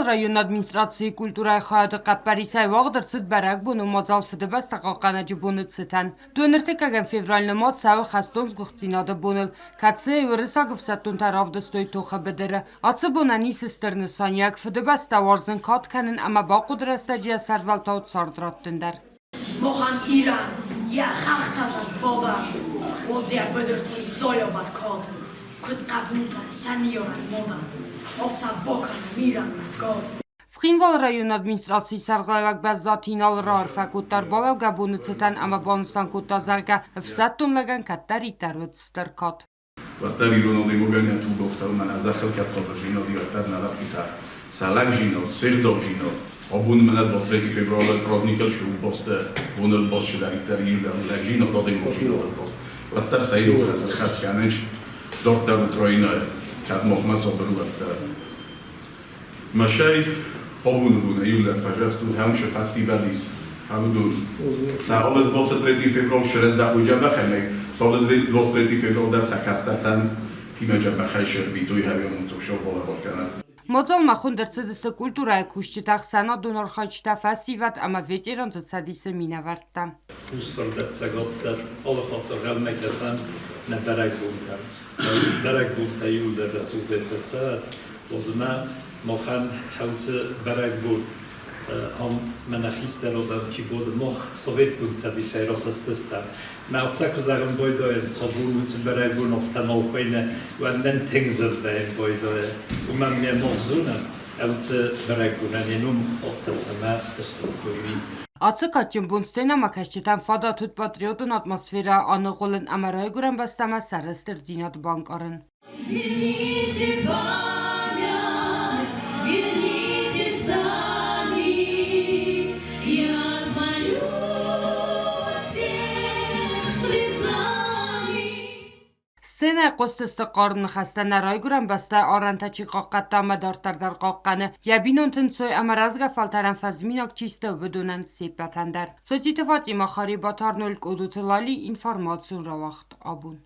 Цхинвалы районы администрацийы культурӕйы хайады хъӕппӕрисӕй уагъд ӕрцыд бӕрӕгбоны мадзал Фыдыбӕстӕ хъахъхъӕнӕджы боны цытӕн. Доныртыккӕгӕм февраль нымад цӕуы хӕстон сгуыхтдзинады боныл, кӕцыйы уырыссаг ӕфсӕддонтӕ равдыстой тохы быдыры. Ацы бонӕн ис стыр нысаниуӕг Фыдыбӕстӕ уарзын кад кӕнын ӕмӕ бахъуыды рӕстӕджы йӕ сӕрвӕлтау цард раттын дӕр. Мохӕн Иран йӕ хӕхтӕ зӕд-бола, Уодзиаг быдырты зойомӕ код, Куыд хъӕбултӕ сӕ ныййарӕг модӕн, Афтӕ бакӕны мирӕн лӕггад. Цхинвалы районы администрацийы сӕргълӕууӕг Бӕззаты Инал раарфӕ кодта ӕрбалӕугӕ боны цытӕн ӕмӕ банысан кодта, зӕгъгӕ, ӕфсӕддон лӕгӕн кӕддӕриддӕр уыд стыр кад. Уӕддӕр ирон адӕймагӕн йӕ тугӕфтау мӕнӕ зӕххыл кӕд цӕбӕзинад и, уӕддӕр нӕ лӕппутӕ сӕ лӕгзинад, се гъдаузинад. Абон мӕнӕ 23 февралы праздникыл сиубасты боныл баст чидӕриддӕр иу лӕгзинад, адӕймагзинадыл баст, уӕддӕр сӕ иу хӕст кӕнынц дарддӕр Украинӕйы, кӕд махмӕ сабыр у, уӕддӕр. Мӕсӕй абоны бонӕй иу лӕг фӕзӕхст у хӕмшы фӕсивӕд ис. Ӕвдун. Сӕ 23 феврал срӕздӕхуй джӕбӕхӕй, мӕ 23 феврал дӕр сӕ кӕстӕртӕн тимӕ джӕбӕхӕй сӕрвитуй хӕвион цукшо балӕвар кӕнӕд. Мадзалмӕ хуынд ӕрцыдысты культурӕйы кусджытӕ, ӕхсӕнадон архайджытӕ, фӕсивӕд ӕмӕ ветеранты цӕдисы минӕвӕрттӕ. Хуссар Цӕгат дӕр алы хатт ӕнхъӕлмӕ кӕсӕм нӕ бӕрӕгбонтӕм. Бӕрӕгбонтӕ иууылдӕр рӕсугъдӕй фӕцӕрӕд, уӕдмӕ махӕн хӕлцы бӕрӕгбон ам мӕнӕ хистӕр адӕм чи боды мах Советон Цӕдисӕй рахызтыстӕм. Мӕ афтӕ куы зӕгъын байдайӕм, цабон уыцы бӕрӕгбон афтӕ нал хуыйны, уӕд нӕм тынг зӕрдӕйӕн байдайы. Уымӕн ме мах зонӕм, ӕвцы бӕрӕгбонӕн йӕ ном афтӕ цӕмӕ скодтой, уый. Ацы кадджын бон сценӕмӕкӕсджытӕн фадат уыд патриотон атмосферӕ аныгъуылын ӕмӕ райгуырӕн бӕстӕмӕ сӕрыстырдзинад банкъарын. Верните память, верните сами, я отмолю всех слезами. Сценӕйы хъуыстысты хъарм ныхӕстӕ нӕ райгуырӕн бӕстӕйы арӕнтӕ чи хъахъхъӕдта ӕмӕ дарддӕр дӕр хъахъхъӕны, йӕ бинонты нцой ӕмӕ рӕзгӕ фӕлтӕрӕн фӕзминаг чи сты, уыдонӕн се ппӕтӕн дӕр. Социты Фатимӕ, Харебаты Арнольд, Къодоты Лали, информацион рауагъд абон.